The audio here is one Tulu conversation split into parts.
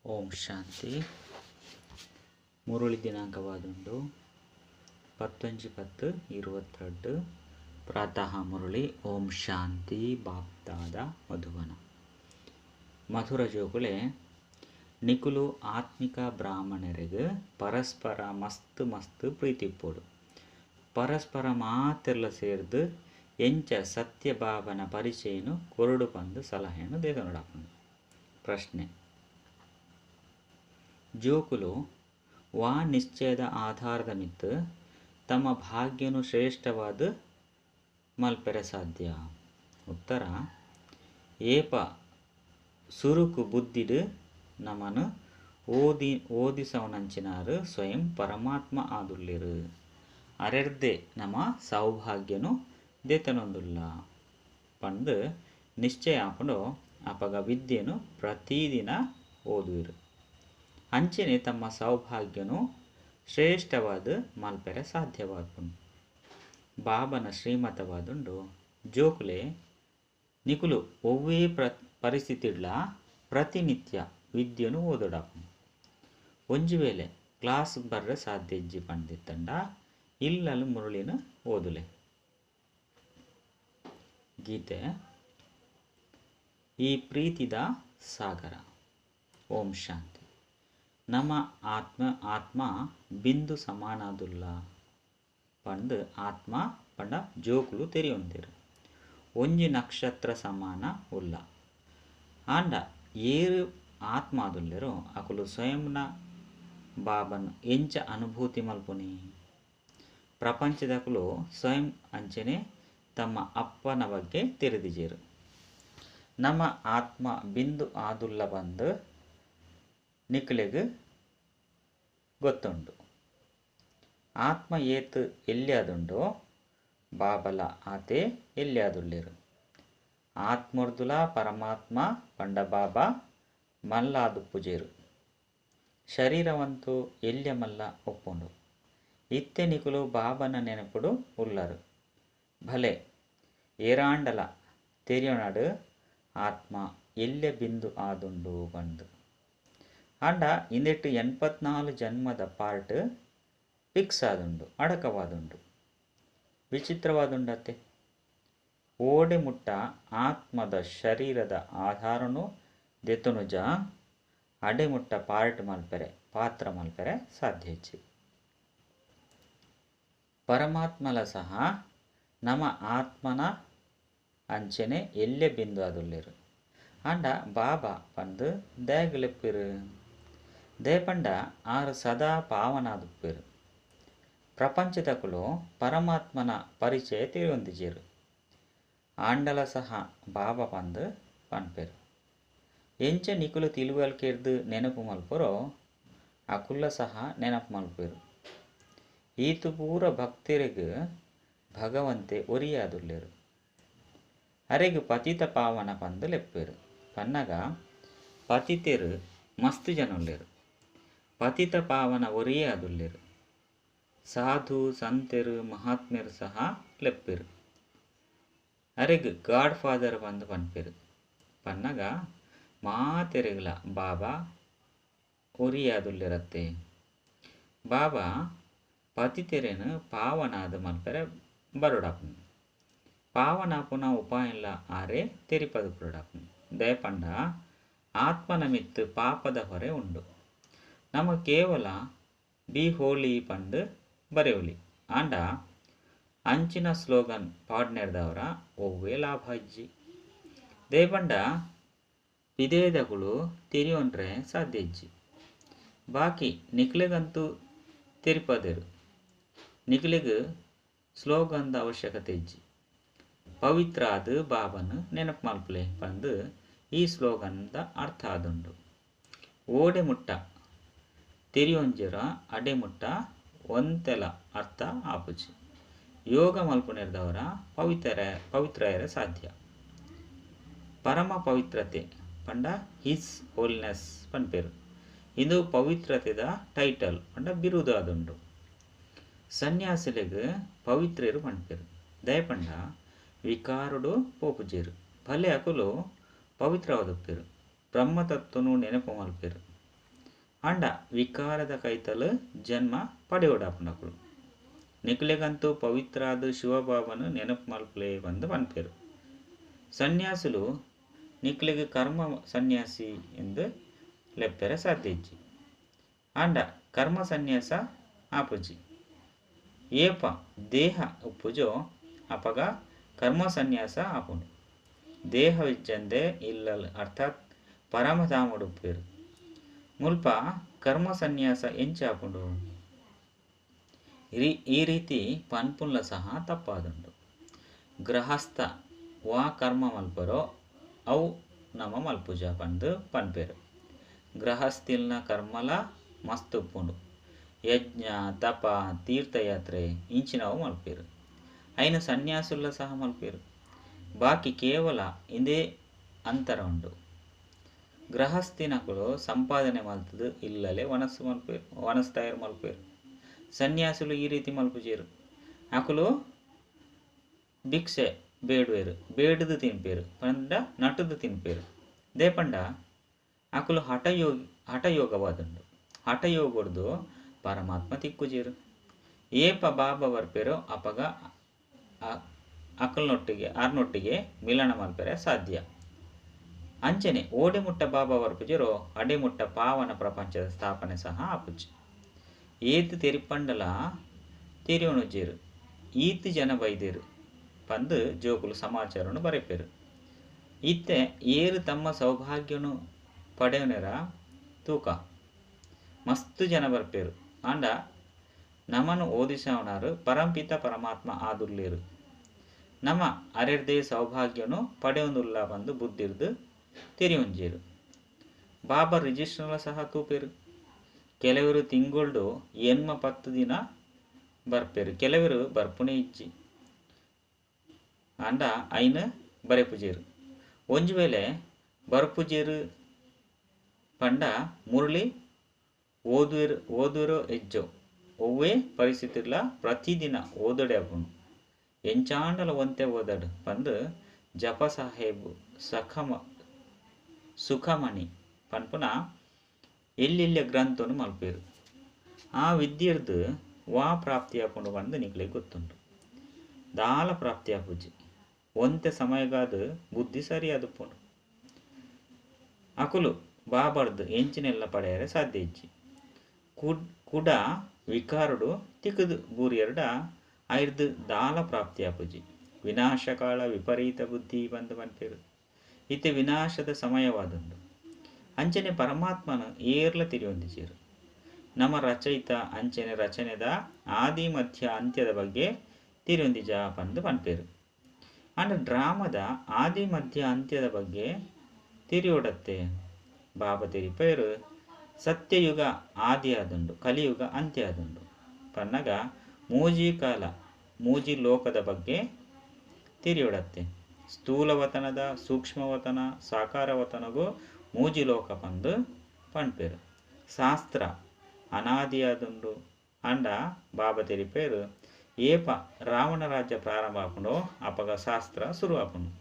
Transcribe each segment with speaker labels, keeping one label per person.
Speaker 1: ಓಂ ಶಾಂತಿ. ಮುರುಳಿ ದಿನಾಂಕವಾದುಂಡು 11-10-22. ಪ್ರಾತಃ ಮುರುಳಿ. ಓಂ ಶಾಂತಿ. ಬಾಪ್ದಾದ, ಮಧುಬನ. ಮಧುರ ಜೋಕುಲೆ, ನಿಕುಲು ಆತ್ಮಿಕ ಬ್ರಾಹ್ಮಣರಿಗೆ ಪರಸ್ಪರ ಮಸ್ತ್ ಮಸ್ತ್ ಪ್ರೀತಿ ಇಪ್ಪೊಡು. ಪರಸ್ಪರ ಮಾತೆರ್ಲ ಸೇರ್ದು ಎಂಚ ಸತ್ಯಬಾಬನ ಪರಿಚಯನು ಕೊರಡು ಪಂದು ಸಲಹೆಯನ್ನು ದೇದನಡಾಪುಂಡು. ಪ್ರಶ್ನೆ: ಜೋಕುಲು ವಾ ನಿಶ್ಚಯದ ಆಧಾರದ ಮಿತ್ತು ತಮ್ಮ ಭಾಗ್ಯನು ಶ್ರೇಷ್ಠವಾದ ಮಲ್ಪೆರೆ ಸಾಧ್ಯ? ಉತ್ತರ: ಏಪ ಸುರುಕು ಬುದ್ಧಿಡ್ ನಮನ್ ಓದಿ ಓದಿಸವನಂಚಿನಾರು ಸ್ವಯಂ ಪರಮಾತ್ಮ ಆದುಲ್ಲೆರು, ಅರೆರ್ದೆ ನಮ ಸೌಭಾಗ್ಯನು ದೆತೊನೊಂದುಲ್ಲ ಪಂದ್ ನಿಶ್ಚಯ ಆಪುಂಡು, ಅಪಗ ವಿದ್ಯೆನು ಪ್ರತಿದಿನ ಓದುವೆರು. ಅಂಚನೆ ತಮ್ಮ ಸೌಭಾಗ್ಯನು ಶ್ರೇಷ್ಠವಾದ ಮಲ್ಪೆರೆ ಸಾಧ್ಯವಾಪುಂಡು. ಬಾಬನ ಶ್ರೀಮತವಾದುಂಡು. ಜೋಕುಲೆ, ನಿಕುಲು ಒವ್ವೇ ಪರಿಸ್ಥಿತಿಡ್ಲ ಪ್ರತಿನಿತ್ಯ ವಿದ್ಯೆನು ಓದೊಡಾಪುಂಡು. ಒಂಜಿ ವೇಳೆ ಕ್ಲಾಸ್ ಬರ್ರೆ ಸಾಧ್ಯ ಇಜ್ಜಿ ಪಂದಿತ್ತಂಡ ಇಲ್ಲಲು ಮುರುಳಿನ ಓದುಲೆ. ಗೀತೆ: ಈ ಪ್ರೀತಿದ ಸಾಗರ. ಓಂ ಶಾಂತಿ. ನಮ್ಮ ಆತ್ಮ ಆತ್ಮ ಬಿಂದು ಸಮಾನಾದುಲ್ಲ ಪಂದ್ ಆತ್ಮ ಪಂಡ ಜೋಕುಲು ತೆರಿಯೊಂದೆರ್. ಒಂಜಿ ನಕ್ಷತ್ರ ಸಮಾನ ಉಲ್ಲ. ಆಂಡ ಏರು ಆತ್ಮ ಆದುಲ್ಲೆರೋ ಅಕುಲು ಸ್ವಯಂನ ಬಾಬನ್ ಎಂಚ ಅನುಭೂತಿ ಮಲ್ಪುನಿ? ಪ್ರಪಂಚದಕುಲು ಸ್ವಯಂ ಅಂಚನೆ ತಮ್ಮ ಅಪ್ಪನ ಬಗ್ಗೆ ತೆರೆದಿಜೆರು. ನಮ್ಮ ಆತ್ಮ ಬಿಂದು ಆದುಲ್ಲ ಬಂದು ನಿಕ್ಲೆಗ್ ಗೊತ್ತುಂಡು. ಆತ್ಮ ಏತ್ ಎಲ್ಯಾದುಂಡೋ ಬಾಬಲ ಆತೆ ಎಲ್ಯಾದುಲ್ಲೆರು. ಆತ್ಮರ್ದುಲ ಪರಮಾತ್ಮ ಪಂಡ ಬಾಬಾ ಮಲ್ಲಾದುಪ್ಪುಜೆರು. ಶರೀರವಂತೂ ಎಲ್ಯ ಮಲ್ಲ ಒಪ್ಪುಂಡು. ಇತ್ತೆ ನಿಕುಲು ಬಾಬನ ನೆನಪುಡು ಉಲ್ಲರು. ಭಲೆ ಏರಾಂಡಲ ತೆರಿಯೊನಡು ಆತ್ಮ ಎಲ್ಯ ಬಿಂದು ಆದುಂಡು ಪಂದು. ಆಂಡ ಇಂದೆಟ್ 84 ಜನ್ಮದ ಪಾರ್ಟ್ ಫಿಕ್ಸ್ ಆದುಂಡು, ಅಡಕವಾದುಂಡು. ವಿಚಿತ್ರವಾದುಂಡತ್ತೆ. ಓಡೆ ಮುಟ್ಟ ಆತ್ಮದ ಶರೀರದ ಆಧಾರನು ದೆತೊನುಜ ಅಡೆ ಮುಟ್ಟ ಪಾರ್ಟ್ ಮಲ್ಪೆರೆ, ಪಾತ್ರ ಮಲ್ಪೆರೆ ಸಾಧ್ಯ ಇಜ್ಜಿ. ಪರಮಾತ್ಮಲ ಸಹ ನಮ ಆತ್ಮನ ಅಂಚನೆ ಎಲ್ಯ ಬಿಂದು ಆದುಲ್ಲೆರು. ಆಂಡ ಬಾಬಾ ಪಂದು ದಾಯೆಗ್ ಲೆಪ್ಪೆರು? ದೇಪಂಡ ಆರು ಸದಾ ಪಾವನಾದುಪ್ಪೆರು. ಪ್ರಪಂಚದಕುಲು ಪರಮಾತ್ಮನ ಪರಿಚಯ ತೆರಿಯೊಂದಿಜೆರು. ಆಂಡಲ ಸಹ ಬಾಬಾ ಪಂದು ಪನ್ಪೆರು. ಎಂಚ ನಿಕುಲು ತಿಳುವಳಿಕೆರ್ದು ನೆನಪು ಮಲ್ಪೊರೋ ಅಕುಲ್ಲ ಸಹ ನೆನಪು ಮಲ್ಪೆರು. ಈತು ಪೂರ ಭಕ್ತರೆಗ್ ಭಗವಂತೆ ಒರಿಯಾದುಲ್ಲೆರು. ಅರೆಗ್ ಪತಿತ ಪಾವನ ಪಂದು ಲೆಪ್ಪೆರು. ಪನ್ನಗ ಪತಿತೆರು ಮಸ್ತ್ ಜನ ಉಲ್ಲೆರು. ಪತಿತ ಪಾವನ ಒರಿಯೇ ಆದುಲ್ಲೆರು. ಸಾಧು ಸಂತೆರು ಮಹಾತ್ಮೆರು ಸಹ ಲೆಪ್ಪೆರು. ಅರೆಗ್ ಗಾಡ್ ಫಾದರ್ ಪಂದು ಪನ್ಪೆರು. ಪನ್ನಗ ಮಾತೆರೆಗ್ಲ ಬಾಬಾ ಒರಿಯಾದುಲ್ಲೆರತ್ತೆ. ಬಾಬಾ ಪತಿತೆರೆನ್ ಪಾವನಾದ ಮಲ್ಪೆರೆ ಬರೊಡಾಪುಂಡು. ಪಾವನಾಪುನ ಉಪಾಯನ್ಲ ಆರೆ ತೆರಿಪದು ಕೊರೊಡಾಪುಂಡು. ದಯಪಂಡ ಆತ್ಮನ ಮಿತ್ತು ಪಾಪದ ಹೊರೆ ಉಂಡು. ನಮ ಕೇವಲ ಬಿ ಹೋಲಿ ಪಂದು ಬರೆವೊಲಿ. ಆಂಡ ಅಂಚಿನ ಸ್ಲೋಗನ್ ಪಾಡ್ನೆರ್ದವರ ಒವ್ವೇ ಲಾಭ ಇಜ್ಜಿ. ದಯಪಂಡ ಪಿದೇದಕುಲು ತೆರಿಯೊನ್ರೆ ಸಾಧ್ಯ ಇಜ್ಜಿ. ಬಾಕಿ ನಿಕ್ಲೆಗಂತೂ ತೆರಿಪದೆರು. ನಿಕ್ಲೆಗ್ ಸ್ಲೋಗನ್ದ ಅವಶ್ಯಕತೆ ಇಜ್ಜಿ. ಪವಿತ್ರ ಆದ್ ಬಾಬನ್ ನೆನಪು ಮಲ್ಪುಲೆ ಪಂದು ಈ ಸ್ಲೋಗನ್ದ ಅರ್ಥ ಆದುಂಡು. ಓಡೆ ಮುಟ್ಟ ತೆರಿಯೊಂಜೆರ ಅಡೆ ಮುಟ್ಟ ಒಂತೆಲ ಅರ್ಥ ಆಪುಜಿ. ಯೋಗ ಮಲ್ಪುನೆರ್ದವರ ಪವಿತ್ರ ಪವಿತ್ರ ಸಾಧ್ಯ. ಪರಮ ಪವಿತ್ರತೆ ಪಂಡ his holiness ಪನ್ಪೆರು. ಇಂದು ಪವಿತ್ರತೆದ ಟೈಟಲ್ ಪಂಡ ಬಿರುದು ಆದುಂಡು. ಸನ್ಯಾಸಿಲೆಗ್ ಪವಿತ್ರೆರು ಪನ್ಪೆರು. ದಯಪಂಡ ವಿಕಾರುಡು ಪೋಪುಜೆರು. ಭಲೆ ಅಕುಲು ಪವಿತ್ರವಾದುಪ್ಪೆರು. ಬ್ರಹ್ಮತತ್ವನು ನೆನಪು ಮಲ್ಪೆರು. ಆಂಡ ವಿಕಾರದ ಕೈತಲ್ ಜನ್ಮ ಪಡೆಯೊಡಾಪುಂಡಕುಲು. ನಿಕುಲೆಗಂತೂ ಪವಿತ್ರಾದ ಶಿವಬಾಬನು ನೆನಪು ಮಲ್ಪುಲೆ ಪಂದ್ ಪನ್ಪೆರ್. ಸನ್ಯಾಸಿಲು ನಿಕುಲೆಗ್ ಕರ್ಮ ಸನ್ಯಾಸಿ ಎಂದು ಲೆಪ್ಪೆರೆ ಸಾಧ್ಯ ಇಜ್ಜಿ. ಆಂಡ ಕರ್ಮ ಸನ್ಯಾಸ ಆಪುಜಿ. ಏಪ ದೇಹ ಉಪ್ಪುಜೋ ಅಪಗ ಕರ್ಮ ಸನ್ಯಾಸ ಆಪುಂಡು. ದೇಹವಿಜ್ಜಂದೆ ಇಲ್ಲಲ್ ಅರ್ಥಾತ್ ಪರಮಧಾಮಡು ಉಪ್ಪುವೆರ್. ಮುಲ್ಪ ಕರ್ಮ ಸನ್ಯಾಸ ಎಂಚಾಪುಂಡು? ಈ ರೀತಿ ಪನ್ಪುನ್ಲ ಸಹ ತಪ್ಪಾದುಂಡು. ಗೃಹಸ್ಥ ವಾ ಕರ್ಮ ಮಲ್ಪರೋ ಅವು ನಮ ಮಲ್ಪುಜ ಪಂದ್ ಪನ್ಪೆರ್. ಗೃಹಸ್ಥಿಲ್ನ ಕರ್ಮಲ ಮಸ್ತ್ ಉಪ್ಪುಂಡು. ಯಜ್ಞ, ತಪ, ತೀರ್ಥಯಾತ್ರೆ ಇಂಚಿನವು ಮಲ್ಪೆರ್. ಐನ ಸನ್ಯಾಸುಲ್ಲ ಸಹ ಮಲ್ಪೆರ್. ಬಾಕಿ ಕೇವಲ ಇಂದೇ ಅಂತರ ಉಂಡು. ಗೃಹಸ್ಥಿನಕುಲು ಸಂಪಾದನೆ ಮಲ್ತದು ಇಲ್ಲಲೆ ವನಸ್ಸು ಮಲ್ಪೆರ್, ವನಸ್ ತಯಾರು ಮಲ್ಪೆರ್. ಸನ್ಯಾಸುಲು ಈ ರೀತಿ ಮಲ್ಪುಜೆರ್. ಅಕುಲು ಭಿಕ್ಷೆ ಬೇಡುವೆರ್, ಬೇಡುದು ತಿನ್ಪೆರ್ ಪಂಡ ನಟುದು ತಿನ್ಪೆರ್. ದೇಪಂಡ ಅಕುಲು ಹಠಯೋಗವಾದುಂಡು. ಹಠಯೋಗಡ್ದು ಪರಮಾತ್ಮ ತಿಕ್ಕುಜೆರ್. ಏಪ ಬಾಬಾ ಬರ್ಪೆರೋ ಅಪಗ ಅಕಲ್ನೊಟ್ಟಿಗೆ ಆರ್ನೊಟ್ಟಿಗೆ ಮಿಲನ ಮಲ್ಪೆರೆ ಸಾಧ್ಯ. ಅಂಚನೆ ಓಡೆಮುಟ್ಟ ಬಾಬಾ ಬರ್ಪುಜೆರೋ ಅಡೆಮುಟ್ಟ ಪಾವನ ಪ್ರಪಂಚದ ಸ್ಥಾಪನೆ ಸಹ ಆಪುಜಿ. ಏತ್ ತೆರಿಪಂಡಲ ತೆರಿಯೊಣುಜೆರ್. ಈತ್ ಜನ ಬೈದೆರ್ ಪಂದ್ ಜೋಕುಲು ಸಮಾಚಾರನು ಬರೆಪೆರ್. ಇತ್ತೆ ಏರು ತಮ್ಮ ಸೌಭಾಗ್ಯನು ಪಡೆಯುನೆರ ತೂಕ ಮಸ್ತ್ ಜನ ಬರ್ಪೆರ್. ಆಂಡ ನಮನ್ ಓದಿಸವನಾರು ಪರಂಪಿತ ಪರಮಾತ್ಮ ಆದುಲ್ಲೇರು. ನಮ ಅರೆರ್ದೇ ಸೌಭಾಗ್ಯನು ಪಡೆಯೊಂದುಲ್ಲ ಪಂದ್ ಬುದ್ಧಿರ್ದು ತೆರಿಯೊಂಜೆರ್. ಬಾಬಾ ರಿಜಿಸ್ಟರ್ಲ ಸಹ ತೂಪೆರ್. ಕೆಲವರು ತಿಂಗೊಳ್ಡು 8-10 ದಿನ ಬರ್ಪೆರ್, ಕೆಲವರು ಬರ್ಪುನೇ ಇಜ್ಜಿ. ಆಂಡ ಐನ್ ಬರೆಪುಜೆರ್. ಒಂಜಿ ವೇಳೆ ಬರ್ಪುಜೆರ್ ಪಂಡ ಮುರಳಿ ಓದುವೆರ್, ಓದುವೆರೋ ಎಜ್ಜೋ ಒವ್ವೇ ಪರಿಸ್ಥಿತಿಲ ಪ್ರತಿದಿನ ಓದೊಡೆ ಆಪುಂಡು. ಎಂಚಾಂಡಲ ಒಂತೆ ಓದಡ್ ಪಂದ್ ಜಪ ಸಾಹೇಬ್ ಸುಖಮಣಿ ಪನ್ಪುನ ಎಲ್ಯೆಲ್ಯ ಗ್ರಂಥನು ಮಲ್ಪೆರ್. ಆ ವಿದ್ಯೆರ್ದ್ ವಾ ಪ್ರಾಪ್ತಿ ಆಪುಂಡು ಪಂದ್ ನಿಕ್ಲೆಗ್ ಗೊತ್ತುಂಡು. ದಾಲ ಪ್ರಾಪ್ತಿ ಆಪುಜಿ. ಒಂತೆ ಸಮಯಗಾದ್ ಬುದ್ಧಿ ಸರಿಯಾದುಪ್ಪುಂಡು. ಅಕುಲು ಬಾಬರ್ದ್ ಎಂಚಿನೆಲ್ಲ ಪಡೆಯರೆ ಸಾಧ್ಯ ಇಜ್ಜಿ. ಕುಡ ವಿಕಾರಡು ತಿಕ್ಕುದು ಬೂರಿಯರ್ಡ ಐರ್ದ್ ದಾಲ ಪ್ರಾಪ್ತಿ ಆಪುಜಿ. ವಿನಾಶಕಾಲ ವಿಪರೀತ ಬುದ್ಧಿ ಪಂದ್ ಪನ್ಪೆರ್. ಇತ್ತೆ ವಿನಾಶದ ಸಮಯವಾದುಂಡು. ಅಂಚನೆ ಪರಮಾತ್ಮನ ಏರ್ಲ ತೆರಿಯೊಂದಿಜೆರ್. ನಮ್ಮ ರಚಯಿತ ಅಂಚನೆ ರಚನೆದ ಆದಿ ಮಧ್ಯ ಅಂತ್ಯದ ಬಗ್ಗೆ ತೆರಿಯೊಂದಿಜ ಪಂದ್ ಪನ್ಪೆರ್. ಆಂಡ ಡ್ರಾಮದ ಆದಿ ಮಧ್ಯ ಅಂತ್ಯದ ಬಗ್ಗೆ ತೆರಿಯೊಡತ್ತೆ. ಬಾಬಾ ತೆರಿಪೆರ್ ಸತ್ಯಯುಗ ಆದಿ ಆದುಂಡು, ಕಲಿಯುಗ ಅಂತ್ಯ ಆದುಂಡು ಪನ್ನಗ ಮೂಜಿ ಕಾಲ ಮೂಜಿ ಲೋಕದ ಬಗ್ಗೆ ತೆರಿಯೊಡತ್ತೆ. ಸ್ಥೂಲವತನದ ಸೂಕ್ಷ್ಮವತನ ಸಾಕಾರವತನಗೂ ಮೂಜಿ ಲೋಕ ಪಂದ್ ಪನ್ಪೆರ್. ಶಾಸ್ತ್ರ ಅನಾದಿಯಾದುಂಡು. ಆಂಡ ಬಾಬಾ ತೆರಿಪೆರ್ ಏಪ ರಾವಣ ರಾಜ್ಯ ಪ್ರಾರಂಭ ಆಪುಂಡೋ ಅಪಗ ಶಾಸ್ತ್ರ ಶುರು ಆಪುಂಡು.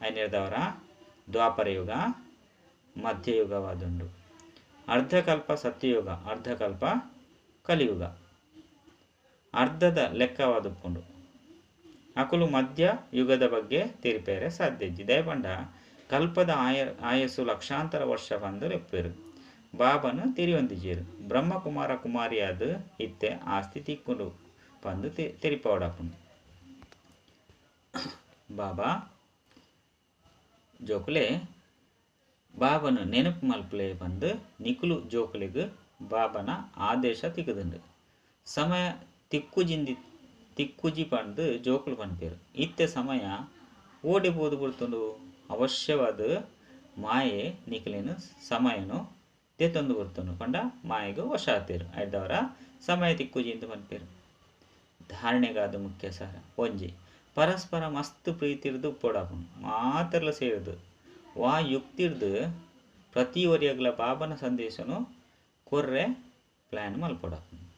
Speaker 1: ಐನೆರ್ದವರ ದ್ವಾಪರಯುಗ ಮಧ್ಯಯುಗವಾದುಂಡು. ಅರ್ಧಕಲ್ಪ ಸತ್ಯಯುಗ, ಅರ್ಧಕಲ್ಪ ಕಲಿಯುಗ. ಅರ್ಧದ ಲೆಕ್ಕವಾದುಪ್ಪುಂಡು. ಅಕುಲು ಮಧ್ಯ ಯುಗದ ಬಗ್ಗೆ ತೆರಿಪೆರೆ ಸಾಧ್ಯ ಇಜ್ಜಿ. ದಯಪಂಡ ಕಲ್ಪದ ಆಯಸ್ಸು ಲಕ್ಷಾಂತರ ವರ್ಷ ಪಂದ್ ಲೆಪ್ಪೆರ್. ಬಾಬನು ತೆರಿಯೊಂದಿಜೆರ್. ಬ್ರಹ್ಮಕುಮಾರ ಕುಮಾರಿಯಾದ್ ಇತ್ತೆ ಆಸ್ತಿ ತಿಕ್ಕುಂಡು ಪಂದ್ ತೆರಿಪವಡಾಪುಂಡು. ಬಾಬಾ ಜೋಕುಲೆ ಬಾಬನು ನೆನಪು ಮಲ್ಪುಲೆ ಪಂದ್ ನಿಕುಲು ಜೋಕುಲೆಗ್ ಬಾಬನ ಆದೇಶ ತಿಕ್ಕುದುಂಡು. ಸಮಯ ತಿಕ್ಕುಜಿ ಪಂದ್ ಜೋಕುಲು ಪನ್ಪೆರ್. ಇತ್ತೆ ಸಮಯ ಓಡೆ ಪೋದು ಬುಡ್ತುಂಡು. ಅವಶ್ಯವಾದ ಮಾಯೆ ನಿಕುಲೆನ ಸಮಯನು ದೆತ್ತೊಂದು ಬರ್ತುಂಡು ಪಂಡ ಮಾಯೆಗ್ ವಶ ಆತೆರ್. ಐರ್ದವರ ಸಮಯ ತಿಕ್ಕುಜಿ ಎಂದು ಪನ್ಪೆರ್. ಧಾರಣೆಗಾದ ಮುಖ್ಯ ಸಾರ ಒಂಜಿ ಪರಸ್ಪರ ಮಸ್ತ್ ಪ್ರೀತಿರ್ದು ಉಪ್ಪೊಡಾಪುಂಡು. ಮಾತೆರ್ಲ ಸೇರ್ದು ವಾ ಯುಕ್ತಿರ್ದು ಪ್ರತಿ ಒರಿಯಗ್ಲ ಬಾಬನ ಸಂದೇಶನು ಕೊರ್ರೆ ಪ್ಲಾನ್ ಮಲ್ಪೊಡಾಪುಂಡು.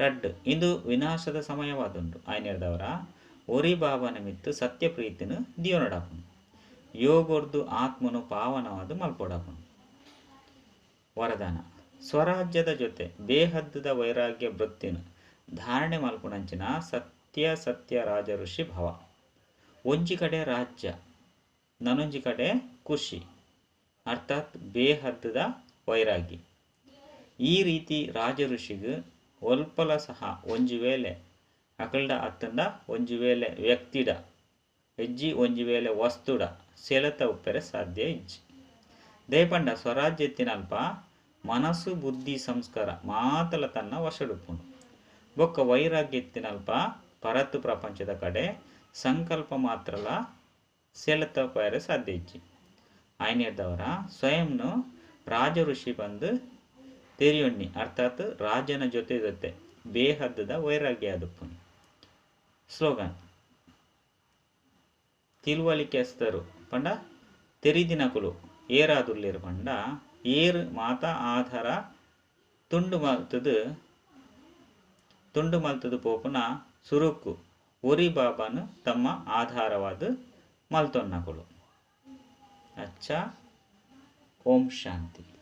Speaker 1: ರಡ್ಡ್ ಇಂದು ವಿನಾಶದ ಸಮಯವಾದುಂಡು. ಐನೆರ್ದವರ ಒರಿ ಬಾಬನ ಮಿತ್ತು ಸತ್ಯ ಪ್ರೀತಿನ ದಿಯೋನಡಾಪುಂಡು. ಯೋಗೊರ್ದು ಆತ್ಮನು ಪಾವನವಾದ ಮಲ್ಪೊಡಾಪುಂಡು. ವರದಾನ. ಸ್ವರಾಜ್ಯದ ಜೊತೆ ಬೇಹದ್ದುದ ವೈರಾಗ್ಯ ವೃತ್ತಿನ್ ಧಾರಣೆ ಮಲ್ಪುನಂಚಿನ ಸತ್ಯ ಸತ್ಯ ರಾಜಋಷಿ ಭವ. ಒಂಜಿ ಕಡೆ ರಾಜ್ಯ, ನನೊಂಜಿ ಕಡೆ ಖುಷಿ, ಅರ್ಥಾತ್ ಬೇಹದ್ದುದ ವೈರಾಗಿ. ಈ ರೀತಿ ರಾಜಋಷಿಗ್ ಒಲ್ಪಲ ಸಹ ಒಂಜಿ ವೇಳೆ ಅಕಲ್ಡ ಅತ್ತಂಡ ಒಂಜಿ ವೇಳೆ ವ್ಯಕ್ತಿಡ ಹೆಜ್ಜಿ ಒಂಜಿ ವೇಳೆ ವಸ್ತುಡ ಸೆಳೆತ ಉಪ್ಪೆರೆ ಸಾಧ್ಯ ಇಜ್ಜಿ. ದಯಪಂಡ ಸ್ವರಾಜ್ಯ ಎತ್ತಿನಲ್ಪ ಮನಸ್ಸು ಬುದ್ಧಿ ಸಂಸ್ಕಾರ ಮಾತಲ ತನ್ನ ವಶಡುಪ್ಪುಂಡು. ಬೊಕ್ಕ ವೈರಾಗ್ಯ ಎತ್ತಿನಲ್ಪ ಪರತು ಪ್ರಪಂಚದ ಕಡೆ ಸಂಕಲ್ಪ ಮಾತ್ರಲ ಸೆಳೆತ ಪೇರೆ ಸಾಧ್ಯ ಇಜ್ಜಿ. ಆಯ್ನೇರ್ದವರ ಸ್ವಯಂನು ರಾಜಋಷಿ ಬಂದು ತೆರಿಯೊಣ್ಣಿ, ಅರ್ಥಾತ್ ರಾಜನ ಜೊತೆ ಜೊತೆ ಬೇಹದ್ದದ ವೈರಾಗ್ಯ ಆದುಪ್ಪುನಿ. ಸ್ಲೋಗನ್ ತಿಳುವಳಿಕೆಸ್ತರು ಪಂಡ ತೆರಿದಿನಕುಲು ಏರಾದುಲ್ಲೇರು ಪಂಡ ಏರ್ ಮಾತಾ ಆಧಾರ ತುಂಡು ಮಲ್ತದು ತುಂಡು ಮಲ್ತದು ಪೋಪುನ ಸುರುಕು ಒರಿ ಬಾಬಾನು ತಮ್ಮ ಆಧಾರವಾದ ಮಲ್ತೊನ್ನಕುಲು. ಅಚ್ಚಾ, ಓಂ ಶಾಂತಿ.